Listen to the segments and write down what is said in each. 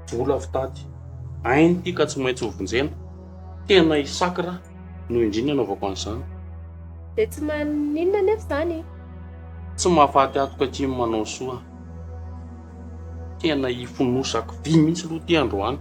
Vola fitady. Ainy ity ka tsy maintsy ho vonjena. Tena i Sacre no indrindra anaovako an'izany. Dia tsy maninona anefa izany e? Tsy mahafaty atoka akia ny manao soa. Tena hifonosako vy mihitsy aloha ity androany.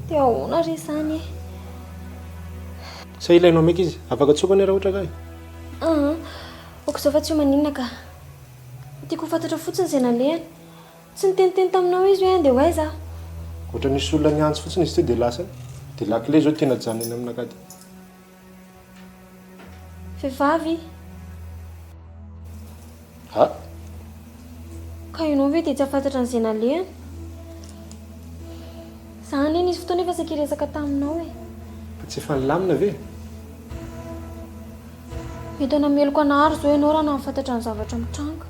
Dia ahoana re izany e? Sa ilainao maika izy? Afaka atsoiko anie raha ohatra ka e. Aa, ok izao fa tsy ho maninona ka. Tiako ho fantatra fotsiny izay nalehany. Tsy niteniteny taminao izy hoe andeha ho aiza aho? Ohatra nisy olona niantso fotsiny izy teo dia lasa any. Dia lakile izao tiana ajanona eny amin'akady. Vehivavy? Ha? Ka ianao ve dia tsy hahafantatra an'izay nalehany? Za anie nisy fotoana efa saika hiresaka taminao e. Fa tsy efa nilamina ve? Mety hanameloka anà ary izao ianao raha nahafantatra ny zavatra mitranga.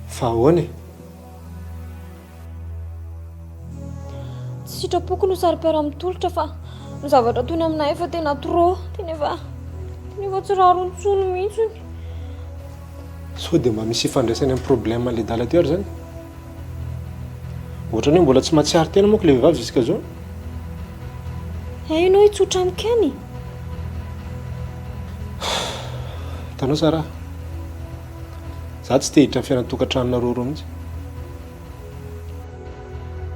Fa ahoana e? Tsy sitrapoko no saro-piaro amin'ny tolotra fa ny zavatra ataony aminà efa tena trop. Tena efa, tena efa tsy rariny intsony mihitsiny. Sao dia mba misy ifandraisany amin'ny problème ledala teo ary izany? Ohatran'ny hoe mbola tsy mahatsiaro tena manko ilay vehivavy jusqu'à zao. Hay ianao hitsotra amiko ihany e! Hitanao Sarah, za tsy te hiditra amin'ny fiainan-tokantranonareo roa mihitsy.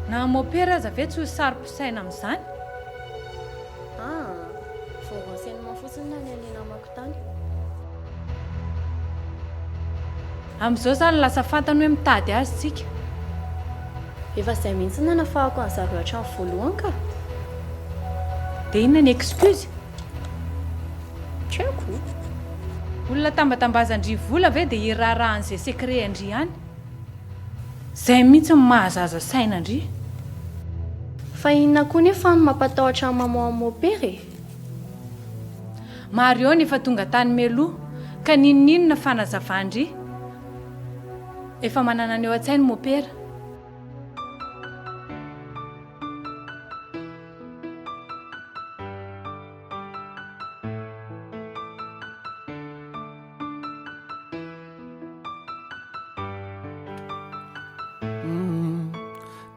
Na mopera aza ve tsy ho saro-pisaina amin'izany? Aa! Vao renseignement fotsiny na ny an'ny namako tany. Amin'izao izany lasa fantany hoe mitady azy tsika. Efa izay mihitsy no nanafahako an'zareo hatramin'ny voalohany ka. Dia inona ny excuse? Tsy haiko. Olona tambatambazan-dry vola ve dia hiraharaha an'izay secret an-dry any? Zay mihitsy no maha zaza saina an-dry. Fa inona koa nefa no mampatahotra an'i maman an'i mopera e? Marion efa tonga tany mialoha ka n'inon'inona fanazavan-dry efa manana ny eo an-tsainy mopera.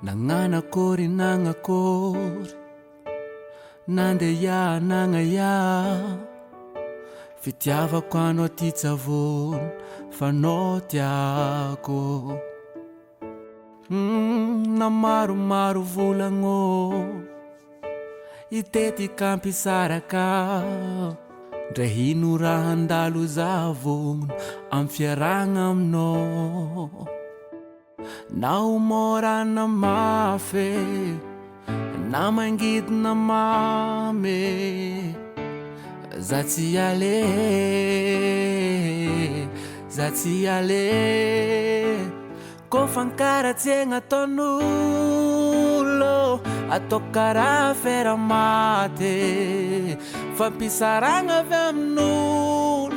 Nagnanakôry nagnakôry Nandeha nagnaia Fitiavako anao ty tsavony Fa nao tiako Na maromaro volagnô Hitetika hampisaraka Ndre ino raha handalo za vognona Am fiarahagna aminao Na ho mora na mafy Na mangidy na mamy Za tsy ale Za tsy ale Ko fankaratsiagna ataon'olo Atao karaha afera maty Fampisarahagna avy amin'olo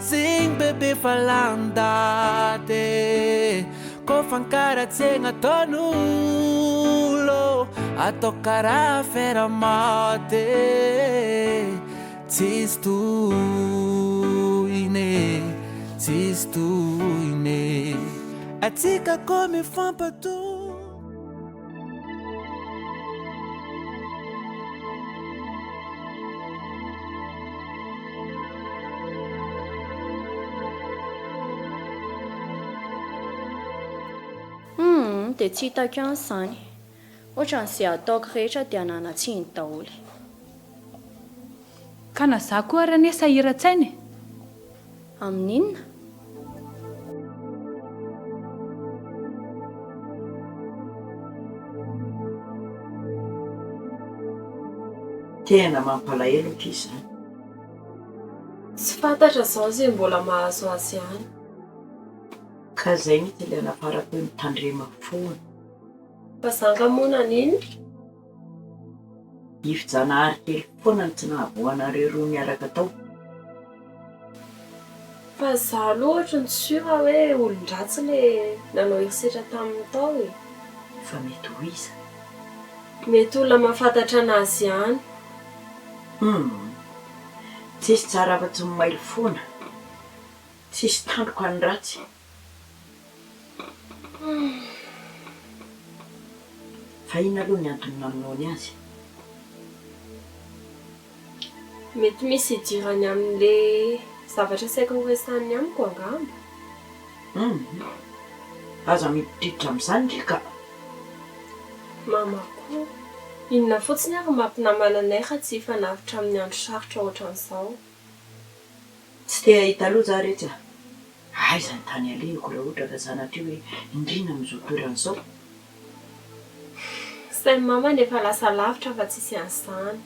Zegny bebe fa lany daty Ko fankaratsiagna ataon'olo Atao karaha afera maty Tsisy tohiny e, tsisy tohiny e. Atsika koa mifampatoky. Humm dia tsy hitako ihany izany. Ohatran'izay ataoko rehetra dia anana-tsiny daholo. Ka na za koa ary anie sahiran-tsaina e! Amin'inona? Tena mampalahelo akia izany. Tsy fantatra izao izay mbola mahazo azy any. Ka zay mihitsy ilay anaparako hoe mitandrema foana. Fa za nga moa naninona? Ifi-janahary kely foana no tsy nahavoa anareo roa niaraka tao. Fa za aloha ohatry ny sûr hoe olon-dratsy le nanao herisetra taminy tao e. Fa mety ho iza? Mety olona mahafantatra anazy ihany. Humm. Tsisy tsara afa-tsy ny mailo foana. Tsisy tandroka ny ratsy. Fa inona aloha ny antony namonoany azy? Mety misy idirany amin'le zavatra saika horesahiny amiko angamba. Humm. Aza miditriditra amin'izany ry ka. Mama koa. Inona fotsiny ary mampinamana anay raha tsy hifanavotra amin'ny andro sarotra ohatran'izao. Tsy te hahita loza aho retsy a! Aiza ny tany alehiko raha ohatra ka sanatria hoe indrina amin'izao toerana izao? Sain'i mama ny efa lasa lavitra fa tsisy an'izany.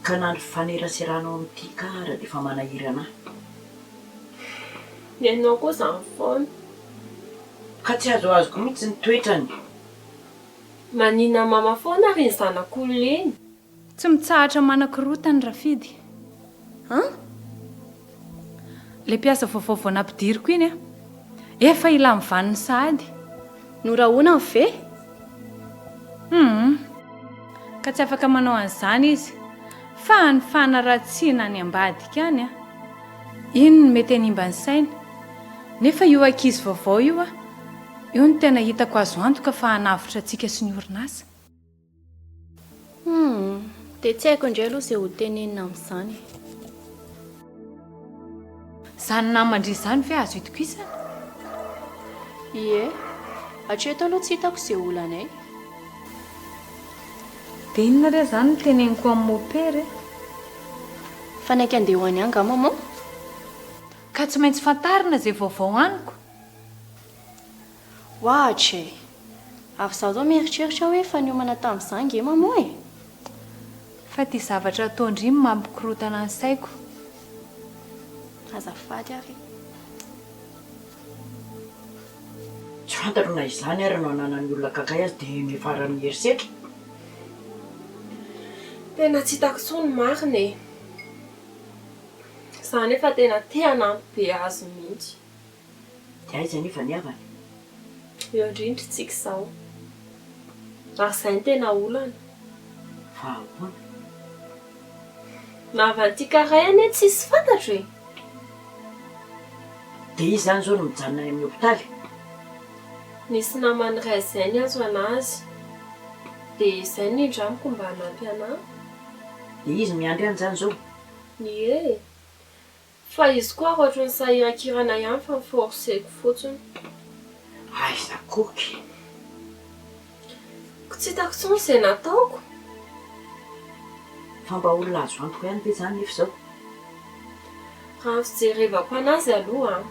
Ka na ny fifaneraseranao amin'ity kara dia efa manahirana ahy. Ny anao koa izany foana. Ka tsy azoazoko mihitsy ny toetrany. Manina mama foana ary iny zanak'olona iny. Tsy mitsahatra manakorotana Rafidy an! Ilay mpiasa vaovao vao nampidiriko iny an! Efa hilamin'ny vaniny sahady. Norahonany ve? Humm. Ka tsy afaka manao an'izany izy. Fa ny fanaratsiana any ambadika any an! Iny no mety hanimba ny sainy. Nefa io ankizy vaovao io an! Io no tena hitako azo antoka fa hanavotra antsika sy ny orinasa. Humm, dia tsy haiko indray aloha izay ho tenenina amin'izany e. Izany naman-dry izany ve azo itokisana? Ie, hatreto aloha tsy hitako izay olanay. Dia inona re izany no teneniko amin'i Mopera e? Fanaiky handeha ho any angaha maman? Ka tsy maintsy fantarina izay vaovao aniko. Ohatry e! Ary izaho izao mieritreritra hoe efa niomana tamin'izany nge maman e! Fa ity zavatra ataon-dry no mampikorontana ny saiko. Azafady ary e! Tsy fantatro na izany ary no ananan'ny olona kakay azy dia niafaran'ny herisetra. Tena tsy hitako intsony ny marina e! Za nefa tena te hanampy be azy mihitsy. Dia aiza anefa ny havany? Eo indrindra isika izao. Ary izay no tena olana. Fa ahoana? Ny havan'ity Karay anie tsisy fantatro e! Dia izy izany izao no mijanona any amin'ny hopitaly? Nisy namany iray izay niantso an'azy. Dia izay no nindramiko mba hanampy anà. Dia izy miandry any izany izao? Ie. Fa izy koa ohatry ny sahirankirana ihany fa mi-forcer-ko fotsiny. Aiza koky. Ko tsy hitako intsony izay nataoko. Fa mba olona azo antoka ihany ve izany nefa izao? Raha ny fijerevako anazy aloha an,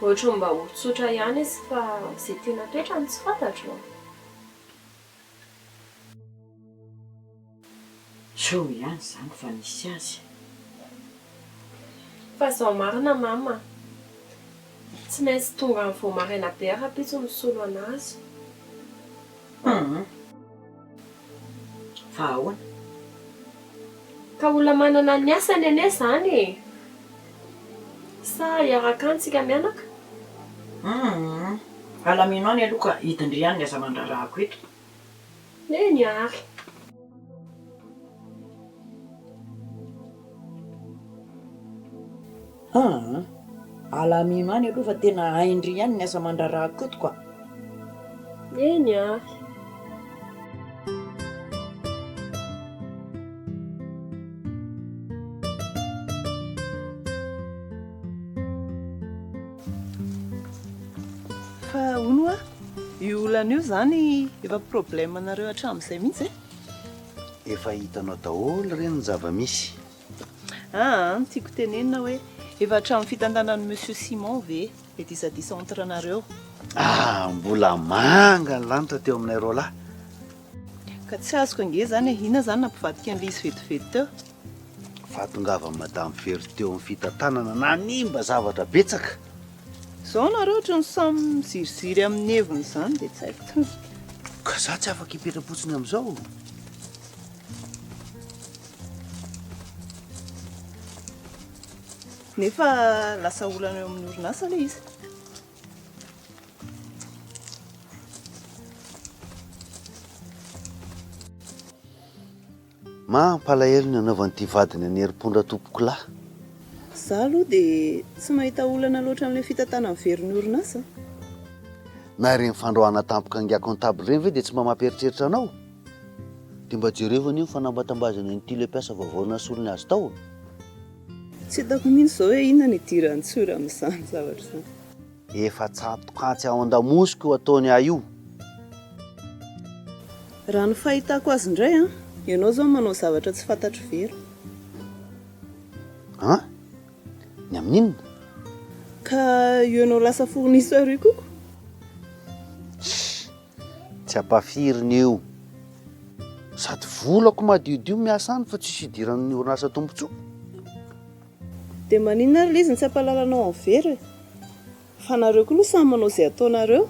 ohatry ny mba olon-tsotra ihany izy fa izay tena toetrany tsy fantatro an. Soa ihany izany fa nisy azy. Fa izao marina mama a! Tsy maintsy tonga any vao maraina be aho rahampitso misolo an'azy. Hum! Fa ahoana? Ka olona manana ny asany anie izany e! Sa hiaraka any tsika mianaka? Hum! Alamino any aloha ka hidin-dry ihany ny asa aman-draharahako eto. Eny ary. Haa! Alamino any aloha fa tena hain-dry ihany ny asa aman-draharahako eto ka. Eny ary. Fa hono hoa, io olana io izany efa problème nareo hatramin'izay mihitsy e? Efa hitanao daholo re ny zava-misy. Aa, ny tiako tenenina hoe efa hatramin'ny fitantanan'i Monsieur Simon ve le disadisa entre nareo? Ah, mbola manga ny lanitra teo aminay roalahy. Ka tsy azoko ange izany e, inona izany nampivadika an'ilay izy vetivety teo? Fahatongavan'i Madame Vero teo amin'ny fitantanana nanimba zavatra betsaka. Izao nareo ohatry ny samy miziriziry amin'ny heviny izany dia tsy haiko intsony. Ka za tsy afaka hipetra-potsiny amin'izao. Nefa lasa olana eo amin'ny orinasa ilay izy. Mampalahelo ny anaovan'ity vadiny an'i Herimpondra tompokolahy. Za aloha dia tsy mahita olana loatra amin'ilay fitantanan'i Vero ny orinasa a. Na ireny fandroahana tampoka an'ingahy comptable ireny ve dia tsy mba mampieritreritra anao? Dia mba jerevo anie ny fanambatambazany an'ity ilay mpiasa vaovao nasolony azy tao e. Tsy hitako mihitsy izao hoe inona no idiran'i Tsora amin'izany zavatra izany. Efa tsatokantsy ao an-damosiko io ataony ahy io. Raha ny fahitako azy indray an, ianao izao manao zavatra tsy fantatr'i Vero. An? Ny amin'inona? Ka io ianao lasa fournisseur io koko. Tssy! Tsy ampafiriny io. Sady volako madiodio miasa any fa tsisy idiran'ny orinasa tombontsoa. Dia maninona ary ilay izy no tsy ampahalalanao an'i Vero e? Fa nareo koa aloha samy manao izay ataonareo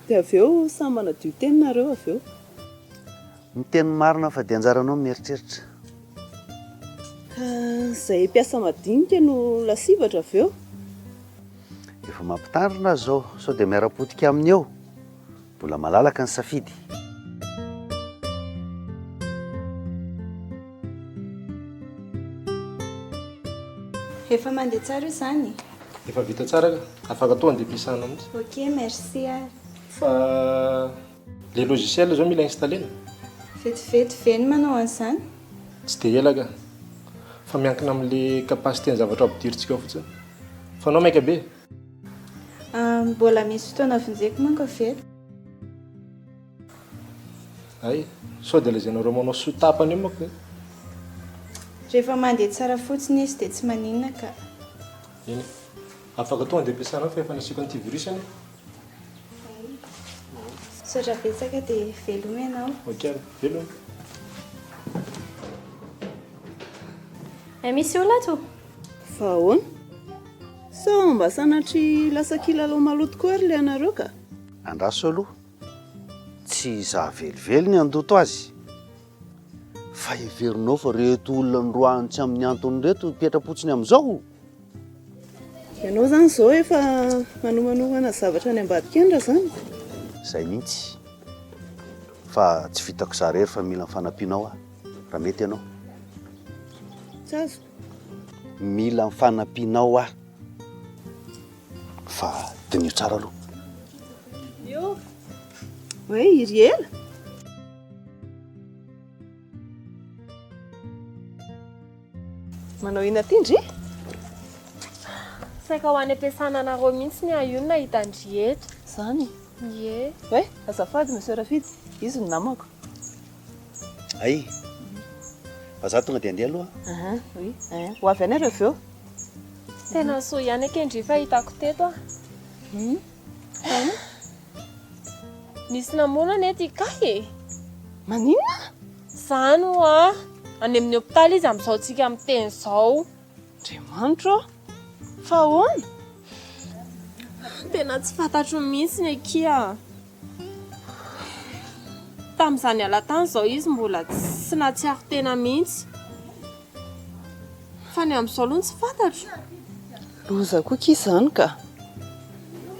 dia avy eo samy manadio tena nareo avy eo. Miteny marina fa dia anjaranao ny mieritreritra. Ka izay mpiasa madinika no lasibatra avy eo. Efa mampitandrina aza izao sao dia miara-potika aminy eo. Mbola malalaka ny safidy. Efa mandeha tsara io izany e? Efa vita tsara ka. Afaka atao andeha-piasana mihitsy. Ok, merci ary. Fa le logiciel zao mila installer-na? Vetivety ve ny manao an'izany? Tsy dia ela ka. Fa miankina amin'le capacité ny zavatra ampidirintsika ao fotsiny. Fa anao maika be? Mbola misy fotoana vonjeko manko avy eto. Hay, sao dia lazainareo manao sous-tapany eo manko e. Rehefa mandeha tsara fotsiny izy dia tsy maninona ka. Eny e. Afaka tonga dia ampiasana ao fa efa nasiako antivirus anie. Hay. Misaotra betsaka dia veloma ianao. Ok ary. Veloma. Hay misy olona ato? Fa ahoana? Sao mba sanatria lasa kilalao maloto koa ary ilay anareo ka? Andraso aloha, tsy izaho velively ny handoto azy, fa heverinao fa reto olona noroahiny tsy amin'ny antony ireto hipetra-potsiny amin'izao? Ianao izany izao efa manomanomana zavatra any ambadika any raha izany? Izay mihitsy, fa tsy vitako izaho irery fa mila ny fanampianao aho, raha mety ianao. Tsy azoko. Mila ny fanampianao aho fa diniho tsara aloha. Io. Hoe iry ela? Manao inona aty ndry? Saika ho any am-piasana anareo mihitsy ny ahy io no nahita an-dry eto. Zany? Ie. Hoe azafady Monsieur Rafidy, izy no namako. Hay! Fa za tonga dia andeha aloha an! Aha, oui, ein. Ho avy any ary avy eo. Tena soa ihany akia ndry fa hitako teto an! Hum? Fa inona? Nisy namono anie ty kay e! Maninona? Zany hoa! Any amin'ny hopitaly izy amin'izao tsika miteny izao. Andriamanitro ô! Fa ahoana? Tena tsy fantatro mihitsy ny akia. Tamin'izaho niala tany izao izy mbola tsy nahatsiaro tena mihitsy. Fa ny amin'izao aloha no tsy fantatro. Loza koa akia izany ka!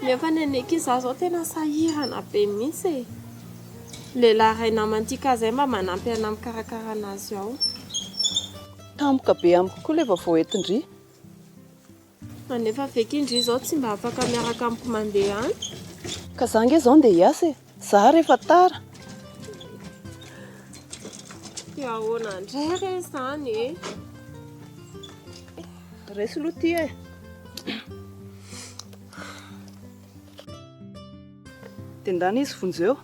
Nefa ny an'i akia izaho izao tena sahirana be mihitsy e! Lehilahy iray naman'ity ka izay mba manampy anà mikarakara an'azy ao. Tampoka be amiko koa ilay vaovao entin-dry. Anefa ve ky ndry zao tsy mba afaka miaraka amiko mandeha any? Ka za nge zao ndeha hiasa e! Za ary efa tara! Dia ahoana indray re izany e? Raiso aloha ity e! Dia ndana izy vonjeo.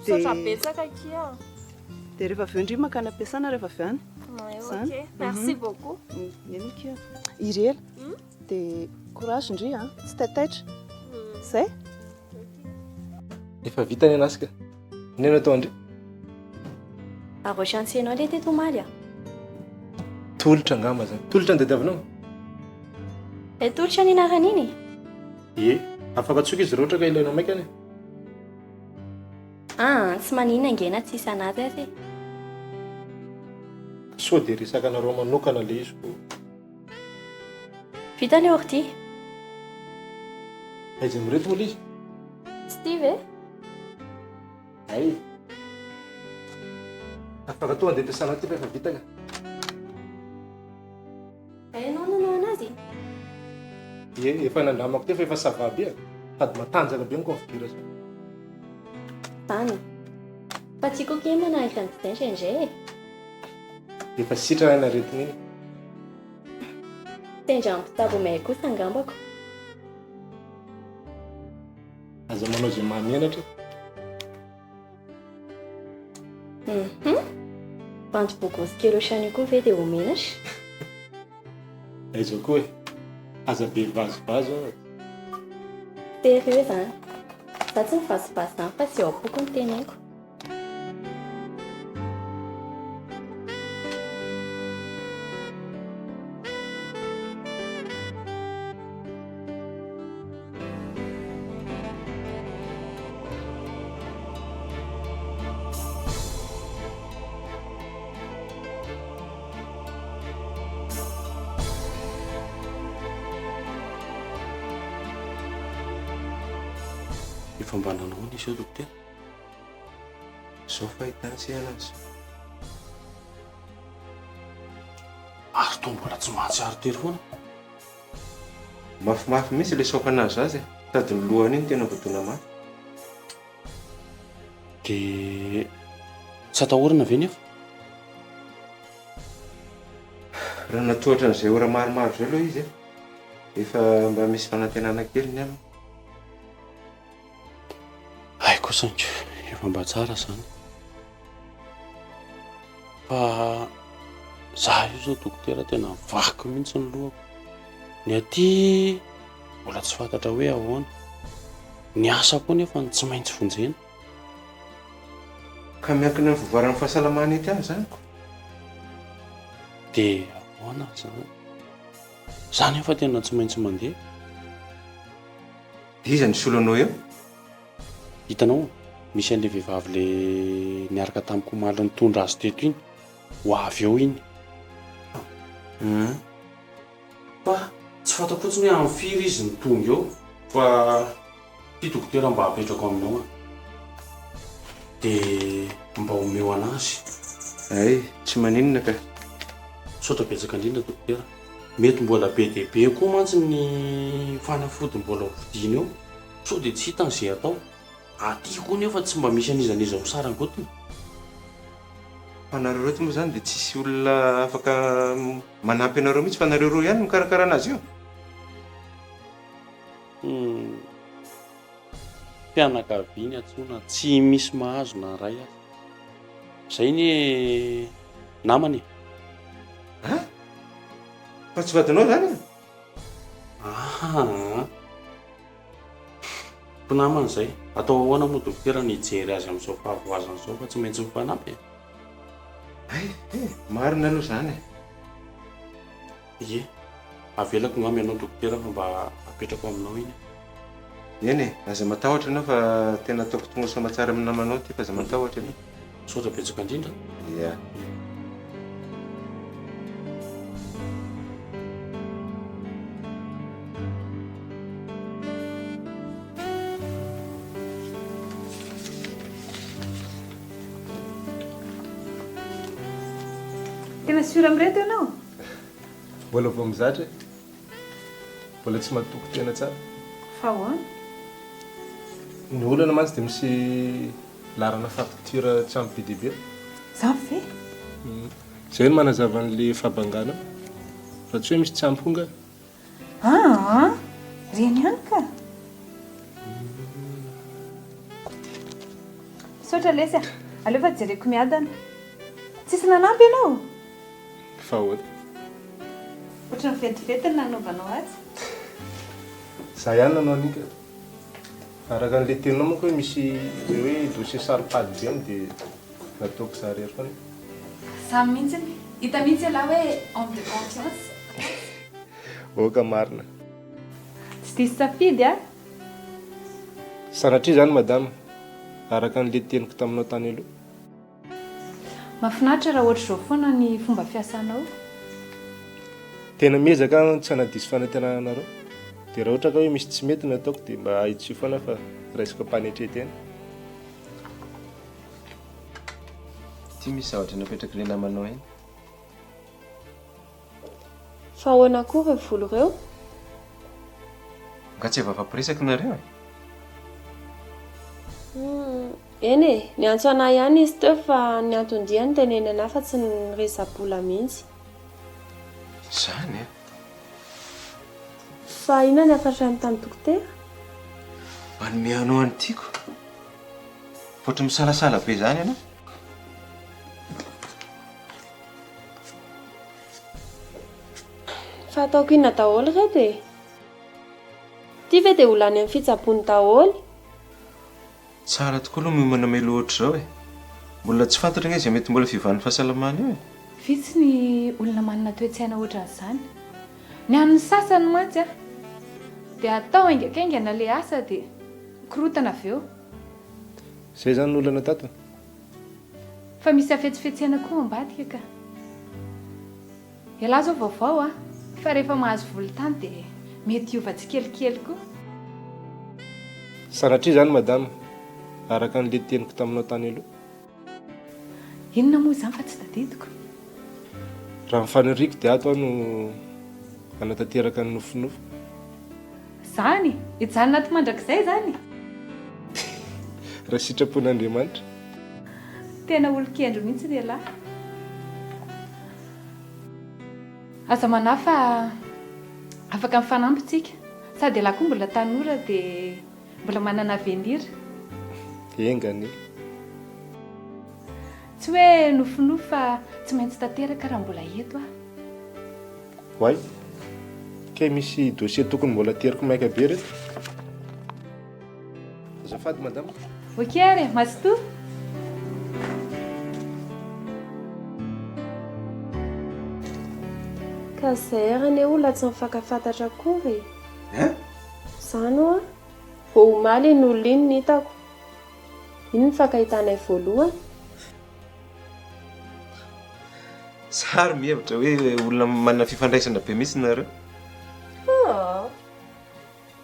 Misaotra betsaka akia. Dia rehefa avy eo ndry mankany am-piasana rehefa avy any. Zany? Ok, merci beaucoup. Eny akia. Iry ela. Dia courage ndry a, tsy taitaitra. Zay? Efa vita ny anazy ka. Inona no atao ndry? Ary ohatran'ny tsy ianao ilay teto omaly a. Tolotra angamba zany. Tolotra no tadiavinao? Ilay tolotra ny anaran'iny e? Ie, afaka antsoiko izy raha ohatra ka ilainao maika anie. Aa, tsy maninona ange na tsisy anazy aza e. Sao dia resaka anareo manokana le izy ko. Vita ilay ordi. Aiza amin'ireto moa ilay izy? Tsy ity ve? Hay. Afaka tonga dia ampiasana ity fa efa vita ka. Hainao nanao anazy? Ie, efa nandramako teo fa efa ça va be e. Sady matanjaka be ny configuration. Zany. Fa tiako akia manahaka an'i Didin indraindray e. Efa sitrana iny aretina iny. Sendra mpitsabo may kosa angambako. Aza manao izay mahamenatra e. Hum. Bandy bogosy kely ohatran'io koa ve dia ho menatra? Aiza koa e. Aza be vazivazy hoa. Sérieux zany. Za tsy mivazivazy zany fa izay ao am-poko no teneniko. Efa mba nanao ahoana izy eo dokotera? Izao fahitana sy anazy. Ary toa mbola tsy mahatsiaro tery foana. Mafimafy mihitsy ilay saoka nahazo azy e! Sady ny lohany iny tena voadona mafy. Dia tsy atahorana ve nefa? Raha natohatra an'izay ora maromaro izay aloha izy e, efa mba misy fanantenana kely ny aminy. Hay koa saingy efa mba tsara izany. Fa za io zao dokotera tena vaky mihitsy ny lohako. Ny aty mbola tsy fantatra hoe ahoana. Ny asa koa nefa no tsy maintsy vonjena. Ka miankina amin'ny fivoaran'ny fahasalamana eto ihany izany ko. Dia ahoana izany? Za nefa tena tsy maintsy mandeha. Dia iza no hisolo anao eo? Hitanao, misy an'ilay vehivavy ilay niaraka tamiko omaly nitondra azy teto iny, ho avy eo iny. Hum. Fa tsy fantako fotsiny hoe amin'ny firy izy no tonga eo, fa ity dokotera mba apetrako aminao an. Dia mba omeo an'azy. Hay, tsy maninona ka. Misaotra betsaka indrindra dokotera. Mety mbola be dia be koa mantsy ny fanafody mbola ho vidiana eo. Sao dia tsy hitany izay atao. Aty koa nefa tsy mba misy an'iza n'iza ho sarangotina. Fa nareo reto moa zany dia tsisy olona afaka manampy anareo mihitsy fa nareo roa ihany no mikarakara anazy io? Humm. Fianakaviany antsoina tsy misy mahazo na iray aza. Zay anie namana e. An? Fa tsy vadinao zany e? Aa. Mpinamana izay. Atao ahoana moa dokotera ny hijery azy amin'izao fahavoazana izao fa tsy maintsy mifanampy e. Hay e, marina aloha izany e. Ie, avelako angamba ianao dokotera fa mba apetrako aminao iny e. Eny e, aza matahotra ianao fa tena ataoko tonga soamatsara amin'ny namanao ity fa aza matahotra ianao. Misaotra betsaka indrindra. Ia. Tena sûr amin'ireto ianao? Mbola vao mizatra e. Mbola tsy matoky tena tsara. Fa ahoana? Ny olana mantsy dia misy laharana facture tsy ampy be dia be. Zany ve? Zay no manazava an'le fahabangana fa tsy hoe misy tsy ampy koa nga. Aa! Reny ihany ka! Misaotra lesy a! Aleo fa jereko miadana. Tsisy nanampy ianao? Fa ahoana? Ohatran'ny vetivety ny nanaovanao azy. Za ihany nanao an'iny ka. Araka an'ilay teninao manko hoe misy ilay hoe dossier saro-pady be any dia nataoko za irery foana. Zany mihitsiny. Hita mihitsy ialahy hoe homme de confiance. Oka marina. Tsy diso safidy a! Sanatria izany madama, araka an'ilay teniko taminao tany aloha. Mahafinaritra raha ohatr'izao foana ny fomba fiasanao. Tena miezaka aho tsy hanadiso fanantenana anareo. Dia raha ohatra ka hoe misy tsy mety ny ataoko dia mba ahitsio foana fa raisiko am-panetren-tena. Ity misy zavatra napetrak'ilay namanao iny. Fa ahoana koa ireo vola ireo? Nga tsy efa fampiresaka nareo e? Humm, eny e, niantso anah ihany izy teo fa ny anton-diany teneniny anah fa tsy niresa-bola mihitsy. Izany e? Fa inona ny hafatra ny tamin'ny dokotera? Manome anao an'i Tiako. Fa ohatry ny misalasala be izany ianao. Fa ataoko inona daholo ireto e? Ity ve dia ho lany amin'ny fitsaboany daholo? Tsara tokoa aloha miomana mialoha ohatr'izao e! Mbola tsy fantatra ange izay mety mbola fiovan'ny fahasalamana eo e! Vitsy ny olona manana toe-tsaina ohatran'izany. Ny an'ny sasany mantsy dia atao haingakaingana ilay asa dia mikorotana avy eo. Izay izany no olana tato? Fa misy hafetsifetsena koa ambadika ka. Ialahy zao vaovao a, fa rehefa mahazo volon-tany dia mety hiova tsikelikely koa. Sanatria izany madama, araka an'ilay teniko taminao tany aloha. Inona moa izany fa tsy tadidiko. Raha ny faniriako dia ato aho no hanatanteraka ny nofinofiko. Zany? Hijanona ato mandrakizay izany? Raha sitrapon'Andriamanitra. Tena olon-kendry mihitsy ry ialahy. Aza manahy fa afaka mifanampy tsika. Sady ialahy koa mbola tanora dia mbola manana avenir. Enga anie. Tsy hoe nofinofy fa tsy maintsy tanteraka raha mbola eto aho. Oay! Kay misy dossier tokony mbola ateriko maika be reto. Azafady madame. Ok ary e, mazotoa. Ka zay ary anie olona tsy mifankafantatra akory e! Hein? Zany hoa, vao omaly iny olona iny no hitako. Iny no nifankahitanay voalohany. Za ary mihevitra hoe olona manana fifandraisana be mihitsy nareo. Aa!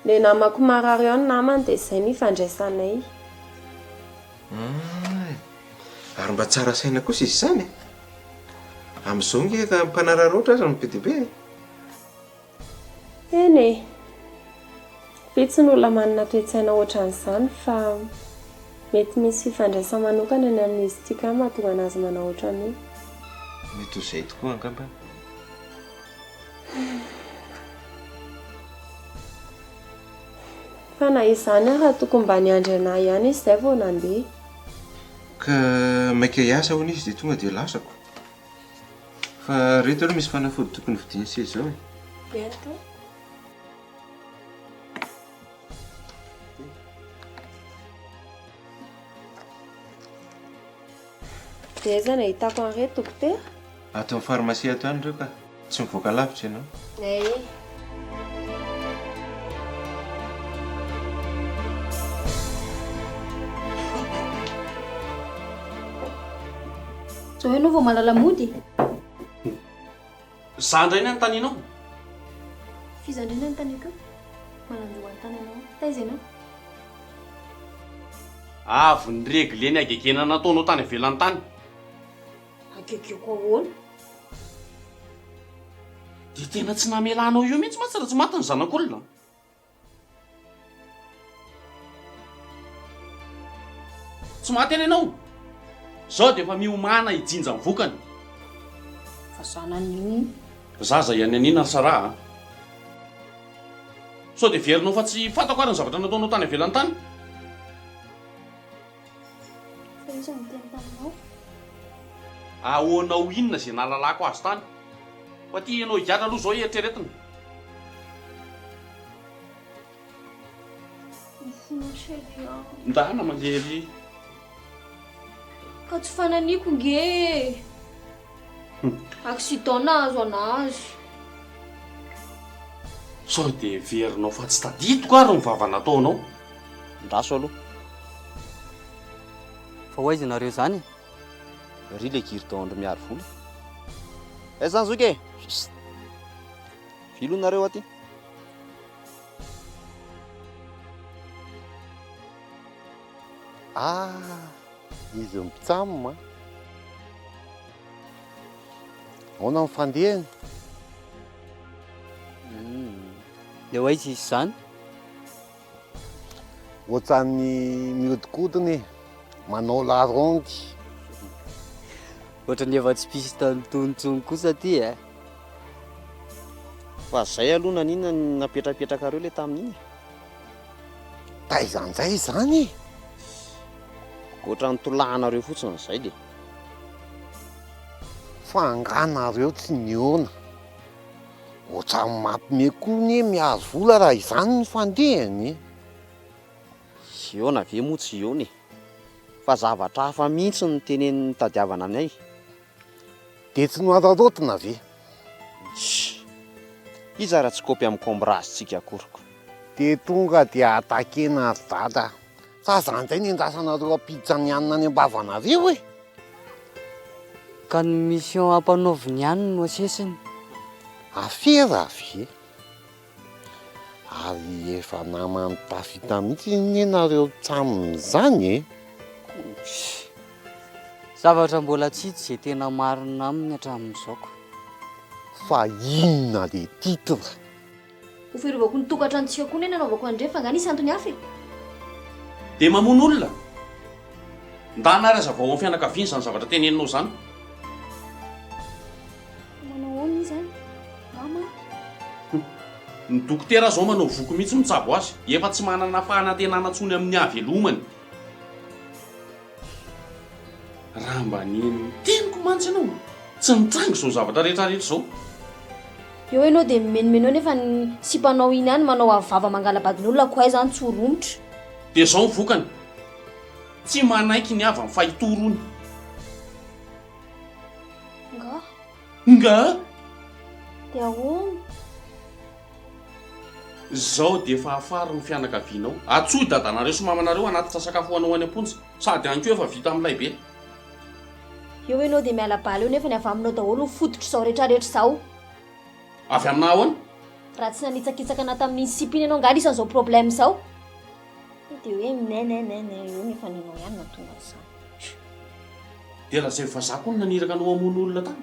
Le namako marary ao ny namany dia izay no ifandraisanay. Hay! Ary mba tsara saina kosa izy izany e! Amin'izao nge ka mpanararaotra aza no be dia be e! Eny e! Vitsy ny olona manana toe-tsaina ohatran'izany fa mety misy fifandraisany manokana ny amin'izy ity ka mahatonga an'azy manao ohatran'io. Mety ho izay tokoa angamba. Fa na izany ara tokony mba niandry anah ihany izy izay vao nandeha. Ka maika hiasa hono izy dia tonga dia lasako. Fa reto aloha misy fanafody tokony vidian'i se zao e. Eny to. Dia aiza no ahitako an'ireto dokotera? Ato amin'ny pharmacie ato ihany ireo ka. Tsy mivoaka lavitra ianao. Ay. Zao ianao vao mahalala mody? Za indray ny anontanianao? F'iza indray ny anontaniako eo? Manan-jo hanontany anao aho. Taiza ianao? Avy ni-regler ny hagegena nataonao tany ivelany tany. Hagegeko ahoana? Dia tena tsy namelanao io mihitsy mantsy raha tsy maty ny zanak'olona. Tsy maty anie ianao. Izao dia efa miomàna hijinja ny vokany. Fa zanany io. Zaza ihany an'ina ry Sarah a. Sao dia heverinao fa tsy fantako ary ny zavatra nataonao tany ivelany tany? Fa iza no niteny taminao? Ahoana ho inona izay nahalalako azy tany? Fa ity ianao higadra aloha izao eritreretina. Mifono chérie a. Ndana mandeha ery. Ka tsy fananiko nge e. Accident nahazo anazy. Sao dia heverinao fa tsy tadidiko ary ny vava nataonao? Andraso aloha. Fa ho aiza ianareo izany e? Ry le guirlande miaro vola. Aiza izany zoky e? Chut. Vilona nareo aty. Ah, izy mpitsam a. Ahoana ny fandehany? Dia ho aiza izy izany? Ohatran'ny mihodinkodina e, manao la ronde. Ohatran'ny efa tsy piste an'itony intsony kosa aty e. Fa zay aloha naninona no napetrapetrakareo le tamin'iny e? Taiza njay izany e? Ohatran'ny tolahanareo fotsiny zay le. Fa angaha nareo tsy nihaona? Ohatran'ny mampime koa anie mihazo vola raha izany ny fandehany e! Hihaona ve moa tsy hihaona e! Fa zavatra hafa mihitsy no teneniny nitadiavana anay. Dia tsy noararaotina ve? Shh! Iza ary tsy kopy amin'ny combrage-tsika akory ko. Dia tonga dia attaquer-na ry dada. Sa zany indray no endasanareo hampiditra ny hanina any am-bavanareo e? Ka ny mission ampanaoviny ihany no asesiny. Afera ve? Ary efa naman'ny tafita mihitsy anie nareo tsamin'izany e? Zavatra mbola tsy hita izay tena marina aminy hatramin'izao ko. Fa inona le titre? Ho fiarovako ny tokantranontsika koa anie nanaovako an'ireny fa nga nisy antony hafa e! Dia mamono olona? Ndana ary hazavao amin'ny fianakaviany izany zavatra teneninao izany. Fa manao ahoana izy any? Nga maty? Ny dokotera izao manao voky mihitsy mitsabo azy. Efa tsy manana fanantenana intsony amin'ny havelomany. Raha mba nino ny teniko mantsy ianao, tsy nitranga izao zavatra rehetra rehetra izao. Eo ianao dia mimenomeno eo nefa ny sipanao iny ihany manao avo vava mangala-badin'olona ko aiza any tsy ho romotra. Dia izao ny vokany, tsy manaiky ny havany fa hitory hono. Nga? Nga? Dia ahoana? Zao dia efa hafaro ny fianakavianao. Antsoy dadanareo sy mamanareo hanatitra sakafo ho anao any am-ponja. Sady any koa efa vita milay be. Eo ianao dia miala bala eo nefa ny avy aminao daholo no fototr'izao retraretra izao. Avy aminà ahoana? Raha tsy nanitsakitsaka anà tamin'iny sipa iny ianao angaha isan'izao problème izao? Dia hoe nenenene eo nefa ny anao ihany no nahatonga an'izany. Dia lazaivo fa za koa no naniraka anao hamono olona tany.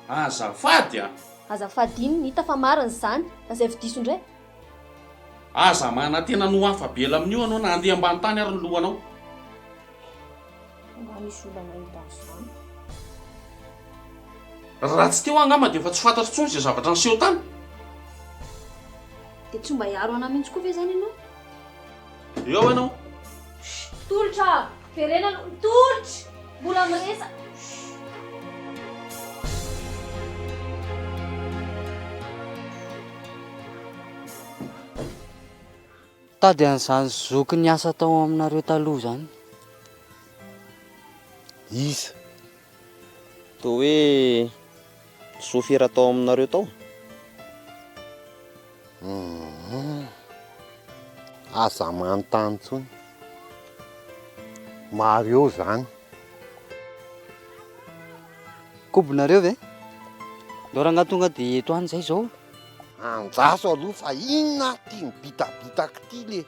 Azafady a! Azafady inona? Hita fa marina izany. Lazaivo diso indray. Aza manantena ny ho afa-bela amin'io ianao na handeha ambany tany ary ny lohanao. Angaha nisy olona nahita an'izany? Raha tsy teo aho angamba dia efa tsy fantatro intsony izay zavatra niseho tany. Dia tsy mba hiaro anà mihitsy koa ve izany ianao? Eo ianao. Tolotra! Verena aloha. Tolotra! Mbola miresaka. Tady an'izany zoky niasa tao aminareo taloha izany. Iza? Toa hoe sofera tao aminareo tao? Humm. Aza manontany intsony. Mario zany. Kobonareo ve? Ndao rangahy tonga dia eto any zay zao. Andraso aloha fa inona ary ty mibitabitaka ty le.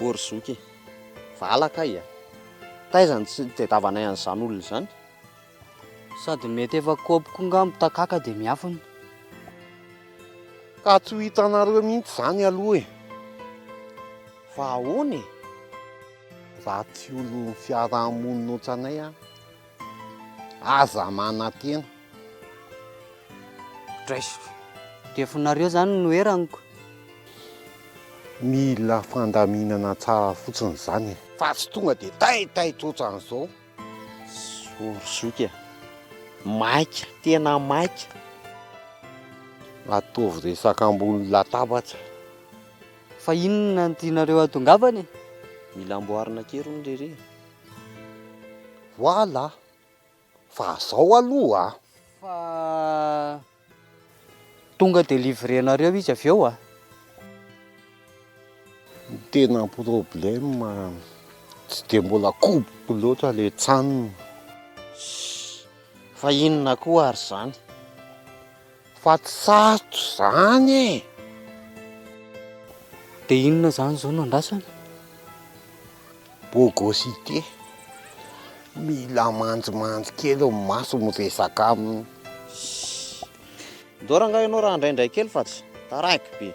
Ô ry zoky e! Vala kay a! Taiza no tsy nitadiavanay an'izany olona izany? Sady mety efa kopy koa nga mitakaka dia miafina. Ka tsy ho hitanareo mihitsy izany aloha e! Fa ahoana e? Raha tsy olon'ny fiarahamonina ohatranay an, aza manantena. Raiso. Defonareo izany no eraniko. Mila fandaminana tsara fotsiny izany e! Fa tsy tonga dia taitaitra ohatran'izao. Ô ry zoky a! Maika, tena maika. Ataovy resaka ambony latabatra. Fa inona no tianareo hatongavana e? Mila amboarina kely hono re re. Voilà! Fa zao aloha a! Fa tonga dia livrer-nareo izy avy eo a! Ny tena problème tsy dia mbola koboko loatra le tsanina. Shh! Fa inona koa ary izany? Fa tsy sarotra izany e! Dia inona izany izao no andrasana? Bogosité. Mila manjimanjy kely ny maso miresaka aminy. Ssss. Ndao rangahy ianao raha handraindray kely fa tsy taraiky be.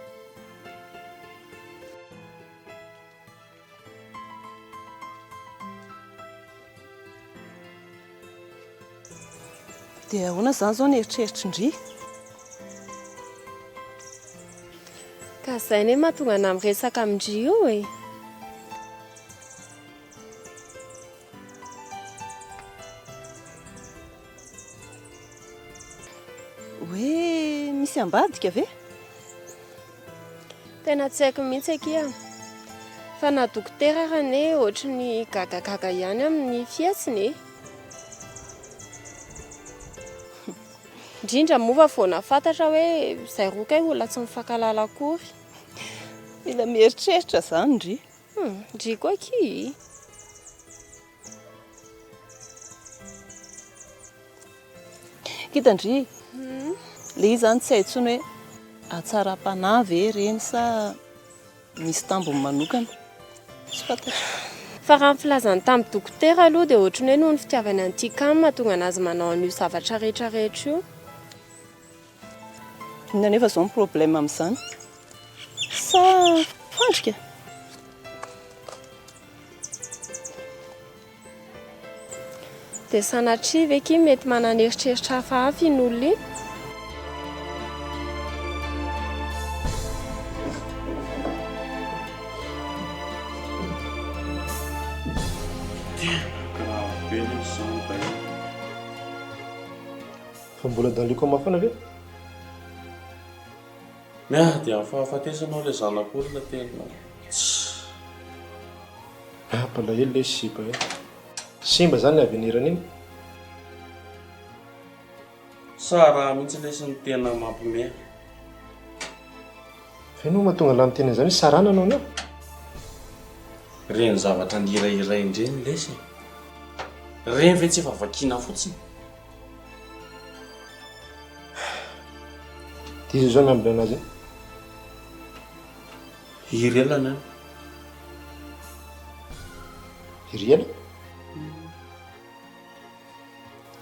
Dia ahoana izany izao ny eritreritr'i ndry? Ka izay anie mahatonga anà miresaka amin-dry io e! Hoe misy ambadika ve? Tena tsy haiko mihitsy akia. Fa na dokotera ary anie ohatry ny gagagaga ihany amin'ny fihetsiny e. Indrindra moa fa vao nahafantatra hoe izay roa kay olona tsy mifankahalala akory. Mila mieritreritra izany ndry. Hum, ndry koa akia. Kita ndry, le izy zany tsy hay intsony hoe hatsaram-panahy ve ireny sa misy tambiny manokana, tsy fantatro. Fa raha ny filazany tamin'ny dokotera aloha dia ohatry ny hoe noho ny fitiavany an'i Tikam no mahatonga an'azy manao an'io zavatra rehetra rehetra io. Inona anefa izao ny problème amin'izany? Sa fandrika? Dia sanatria ve ki mety manana eritreritra hafahafa iny olona iny? Tena grave be lesy zany bay a. Fa mbola dans le coma foana ve? Miady amin'ny fahafatesana aho ilay zanak'olona tena tsy. Mampalahelo ilay sipa e. Simba zany ny avenir-ny iny. Sarah mihitsy lesy no tena mampime. Fa inona moa mahatonga anlah miteny an'izany hoe Sarah nanao an'io? Ireny zavatra nihirahirainy ireny lesy e. Ireny ve tsy efa vakiana fotsiny? Dia iza izao miambina anazy iny? I Riela ny any. I Riela?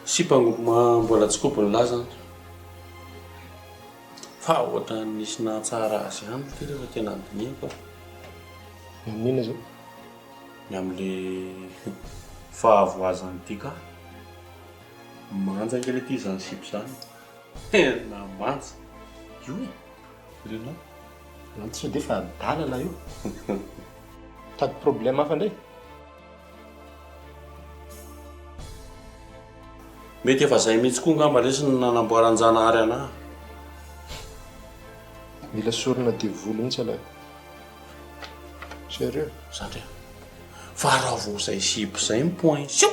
Sipa mbola tsy kobon'ny lahy zany. Fa ohatran'ny nisy nahatsara azy ihany ity rehefa tena nodinihiko a. Ny amin'inona izao? Ny amin'le fahavoazan'i Tika. Manja kely ity izany sipa izany. Tena manja. Io e. Renao. Zany sao dia efa adala lahy io. Mitady problème hafa indray. Mety efa zay mihitsy koa ngamba lesy no nanamboaran-janahary anah. Mila sorona devoly mihitsy ialahy. Sérieux? Zandry a. Fa raha vao zay sipa zay mi-poince eo,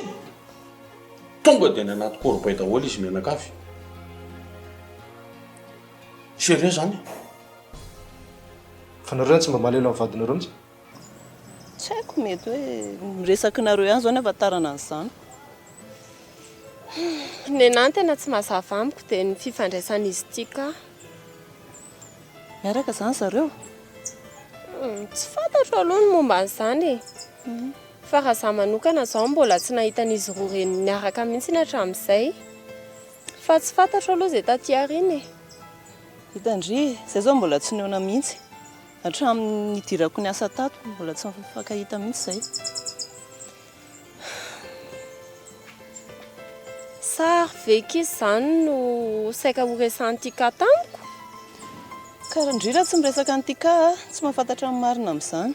tonga dia any anaty corbeille daholo izy mianakavy. Sérieux zany e. Fa nareo zany tsy mba malahelo amin'ny vadinareo mihitsy? Tsy haiko, mety hoe ny resakinareo ihany izao no ahafantarana an'izany. Nenah ny tena tsy mazava amiko dia ny fifandraisan'izy ity kah. Miaraka izany zareo? Tsy fantatro aloha ny momba an'izany e. Fa raha izaho manokana izao mbola tsy nahita an'izy roa ireny niaraka mihitsy hatramin'izay. Fa tsy fantatro aloha izay taty aoriana e. Hitan-dry, izay izao mbola tsy nihaona mihitsy. Hatramin'ny nidirako niasa tato, mbola tsy nifankahita mihitsy izay. Sary ve akia izany no saika ho resahan'i Tika tamiko? Ka ndry raha tsy miresaka an'i Tika a, tsy mahafantatra ny marina amin'izany.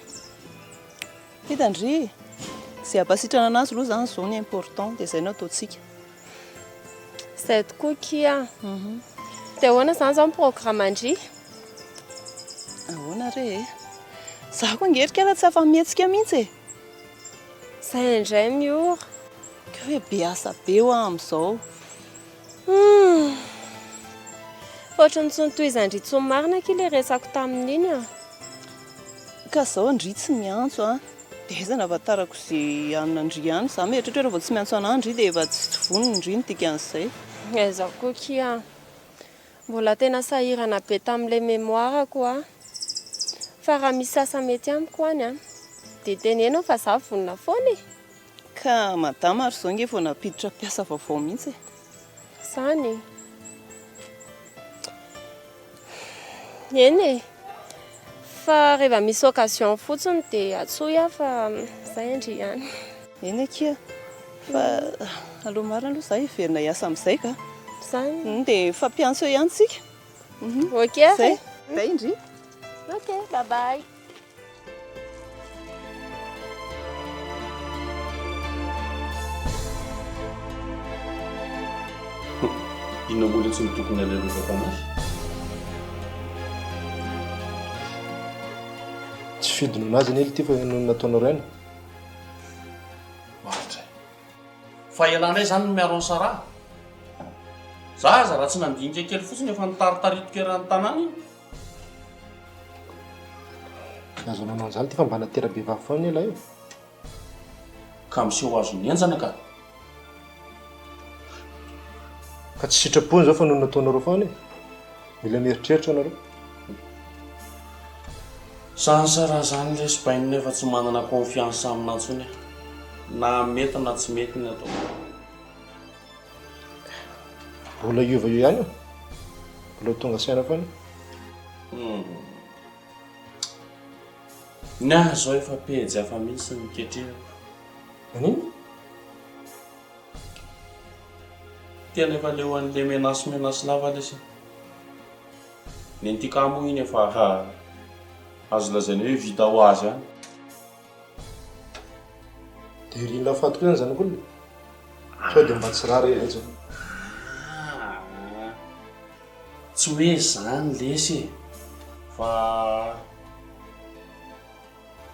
Hitan-dry, izay hampasitrana an'azy aloha izany izao no important, dia izay no ataontsika. Izay tokoa akia. Dia ahoana izany izao ny programme-ndry? Ahoana re e? Izaho koa ange ry kala tsy afa-mihetsika mihitsy e! Izay indray miora. Ka hoe be asa be hoa amin'izao. Humm. Fa ohatran'ny tsy notohizan-dry intsony marina akia ilay resako tamin'iny a! Ka izao ndry tsy miantso a! Dia aiza no ahafantarako izay hanina ndry any? Izaho mieritreritra hoe raha vao tsy miantso anà ndry dia efa tsy vonona ndry ny dikan'izay. Aiza koa akia. Mbola tena sahirana be tamin'ilay mémoire-ko aho. Fa raha misy asa mety amiko any an, dia teneno fa za vonona foana e! Ka madama ary izao nge vao nampiditra mpiasa vaovao mihitsy e! Zany e! Eny e! Fa reva misy occasion fotsiny dia antsoy aho fa zay ndry ihany. Eny akia, fa aleo marina aloha za hiverina hiasa amin'izay ka. Zany. Dia mifampiantso eo ihany tsika. Ok ary. Zay. Zay ndry. Ok, bye bye. Inona moa letsy no tokony halelovako anazy? Tsy fidiny ho anazy anie ity fa noho ny nataonareo ihany. Marina e. Fa ialahy indray izany no miaro an'i Sarah? Za aza raha tsy nandinika kely fotsiny efa nitaritaritiko eran'ny tanàna iny. Aza manao an'izany ity fa mba natera-behivavy foana anie ialahy e. Ka miseho azon'ny henjana ka. Ka tsy sitrapony izao fa noho ny nataonareo foana e. Mila mieritreritra nareo. Zany Sarah zany lesy bainina efa tsy manana confiance amina intsony aho. Na mety na tsy mety ny ataoko. Mbola hiova eo ihany io. Mbola ho tonga saina foana. Hum. Ny ahy zao efa pejy hafa mihitsy no ketrehako. Maninona? Tena efa leo an'le menace menace lava lesy. Ny an'i Tika moa iny efa azo lazaina hoe vita ho azy any. Dia ry Lafaty koa izany zanak'olona e? Sao dia mba tsy rariny mihitsy. Aa, tsy hoe izany lesy e, fa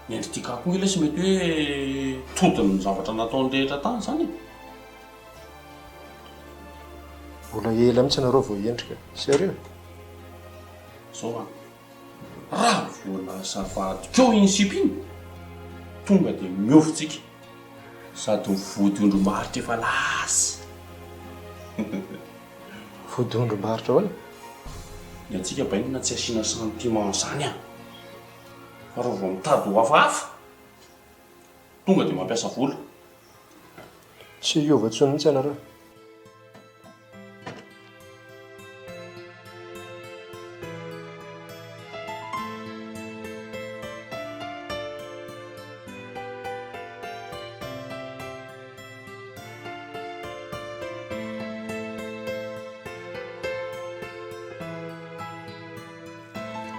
ny an-dry Tika koa nge lesy mety hoe todin'ny zavatra nataony rehetra tany izany e. Mbola ela mihitsy ianareo vao hendry ka. Sérieux? Zao an. Raha vao lasa vadiko eo iny sipa iny, tonga dia miofo tsika. Sady ny vodiondrim-baritra efa lasa. Vodiondrim-baritra ahoana? Ny antsika bainina tsy asiana sentiment zany an! Fa raha vao mitady ho hafahafa, tonga dia mampiasa vola. Tsy hiova intsony mihitsy ianareo.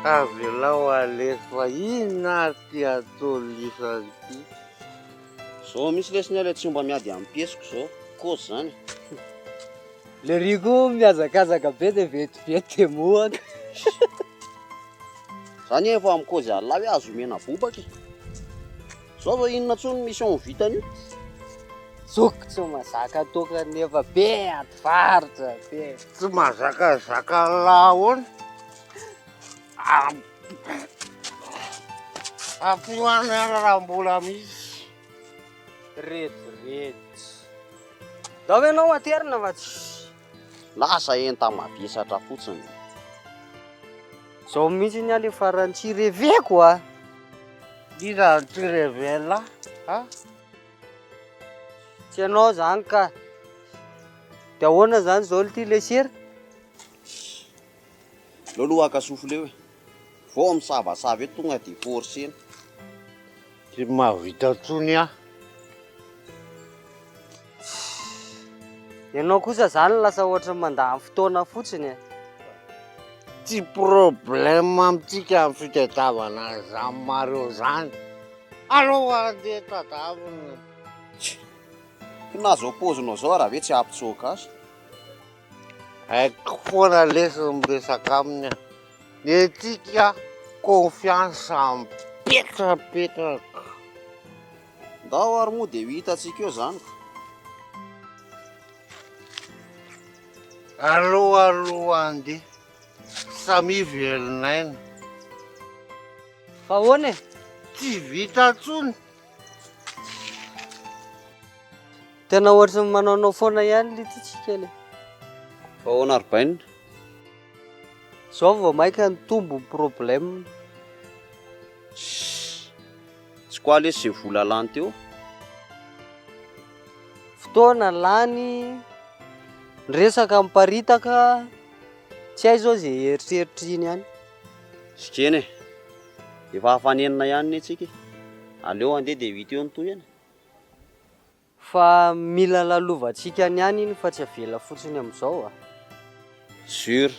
Avelao alefa inona ary ty ataon'lisany ty. Zao mihitsy lesy ny ahy le tsy omba miady amin'ny piesiko zao, cause zany. Le ry koa mihazakazaka be de vetivety de mohaka. Zany efa mikozy Allah hoe azo omena bobaka e. Zao zao inona tsony mission vitan'io? Zoky tsy mazaka toaka nefa be ady varotra be. Tsy mazakazaka Allah ahoana? Ampio any ary raha mbola misy. Rediredy. Ndao ianao aterina fa tsy. Lasa enta-mavesatra fotsiny. Zao mihitsy ny ahy le farany tsy reveko a! Iza no tsy reven'lah a? Tsy ianao zany ka. De ahoana zany zao lty le sera? Aleo aloha haka souffle eo e. Vao misavasava eo tonga dia forcer-na. Tsy mahavita intsony aho. Ianao kosa zany lasa ohatran'ny mandany fotoana fotsiny e. Tsy problème amintsika ny fitadiavana an'izany Mario izany. Aleo andeha tadiavina. K'na zao paozinao zao raha ve tsy hampitsoaka azy? Haiko foana lesy ny miresaka aminy a. Ny antsika confiance mipetrapetraka. Ndao ary moa dia ho hitantsika eo izany ka. Aleo aloha andeha. Samia velon'aina. Fa ahoana e? Tsy vita intsony. Tena ohatry ny manaonao foana ihany lity tsika le. Fa ahoana ry bainina? Zao vao maika nitombo ny problème. Tssy! Tsy quoi lesy ze vola lany teo? Fotoana lany, ny resaka miparitaka, tsy hay zao ze eritreritra iny any. Sikena e! Efa afa-nenina ihany ne tsika e! Aleo handeha dia ho hita eo ny tohiny. Fa mila lalovantsika any ihany iny fa tsy avela fotsiny amin'izao a! Sur.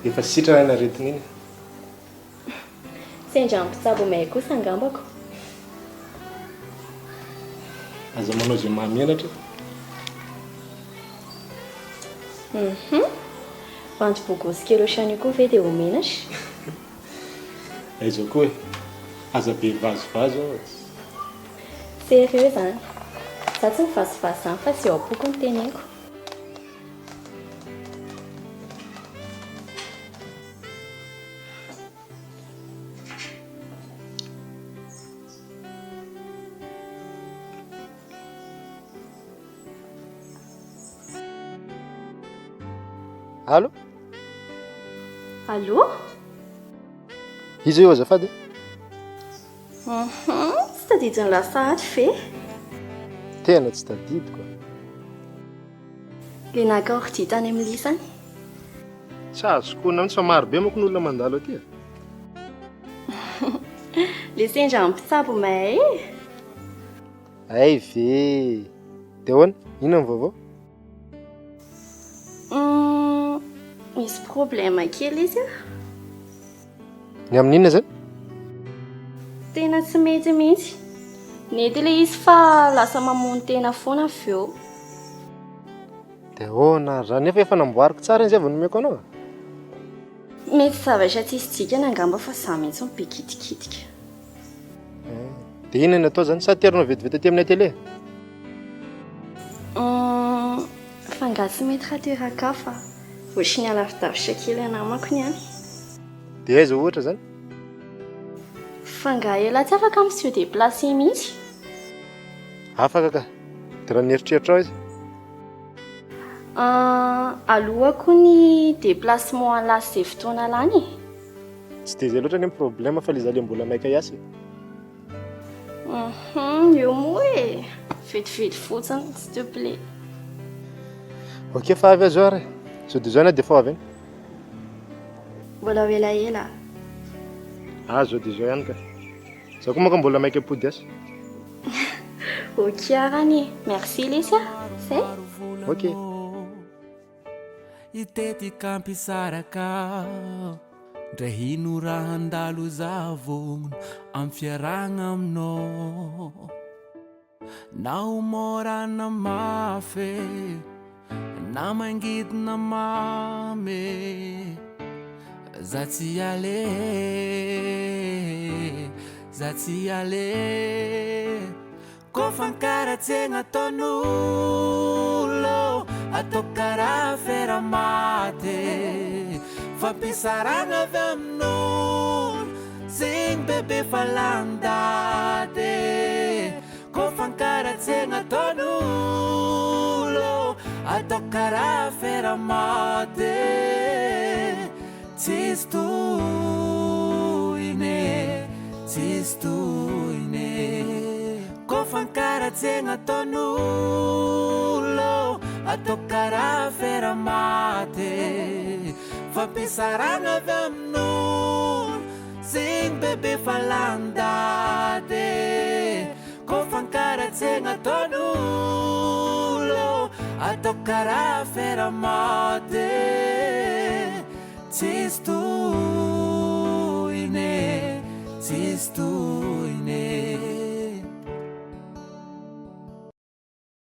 Efa sitrana iny aretina iny. Sendra mpitsabo may kosa angambako. Aza manao izay mahamenatra e. Hum. Bandy bogosy kely ohatran'io koa ve dia ho menatra? Aiza koa e. Aza be vazivazy aho e. Sérieux izany. Za tsy mivazivazy izany fa izay ao am-poko no teneniko. Allo? Allo? Iza io azafady e? Uhum, tsy tadidin'i Lasahady ve? Tena tsy tadidiko a. Ilay naka ordi tany amin'ny lisany. Tsy azoko honina mihitsy fa maro be manko ny olona mandalo aty e. Ilay sendra mpitsabo mahay e. Hay ve! Dia ahoana? Inona ny vaovao? Hum, misy problème kely izy ah. Ny amin'inona izany? Tena tsy mety mihitsy. Nety ilay izy fa lasa mamono tena foana avy eo. Dia ahoana ary izany? Nefa efa namboariko tsara iny izay vao nomeko anao. Mety zavatra tsisy dikany angamba fa za mihitsy no be kitikitika. Dia inona no atao izany? Sa aterinao vetivety aty amin'ny atelier? Hum, fa angaha tsy mety raha toeran-kafa? Ohatry ny alavidavitra kely anamako ny any. Dia aiza ohatra izany? Fa angaha elah tsy afaka mi-se déplacer mihitsy? Afaka ka. Dia raha ny eritreritrao aiza? Ah, alohako ny déplacement an'lah sy izay fotoana lany e. Tsy dia izay loatra anie ny problème fa le za le mbola maika hiasa e. Uhum, eo moa e. Vetivety fotsiny, s'il te plaît. Ok fa avy aho zao ary e. Zao dia zao anie dia efa ho avy any. Mbola ho elaela. Ah zao dia zao ihany ka. Za koa manko mbola maika hipody hiasa. Ok ary anie. Merci lesy a. Zay. Ok. Hitetika hampisaraka Ndre hino raha handalo za vognono Am fiarahagna aminao Na ho mora na mafy Na mangidy na mamy Za tsy ale Za tsy ale Ko fankaratsiagna ataon'olo Atao karaha fera maty Fampisarahagna avy amin'olo Zegny bebe fa lany daty Ko fankaratsiagna ataon'olo Atao karaha fera maty Tsisy tohiny e, tsisy tohiny e. Ko fankaratsiagna ataon'olo, atao karaha fera maty. Fampisarahagna avy amin'olo, zegny bebe fa lany daty. Ko fankaratsiagna ataon'olo, atao karaha fera maty. Tsisy tohiny e, Tsisy toy ny.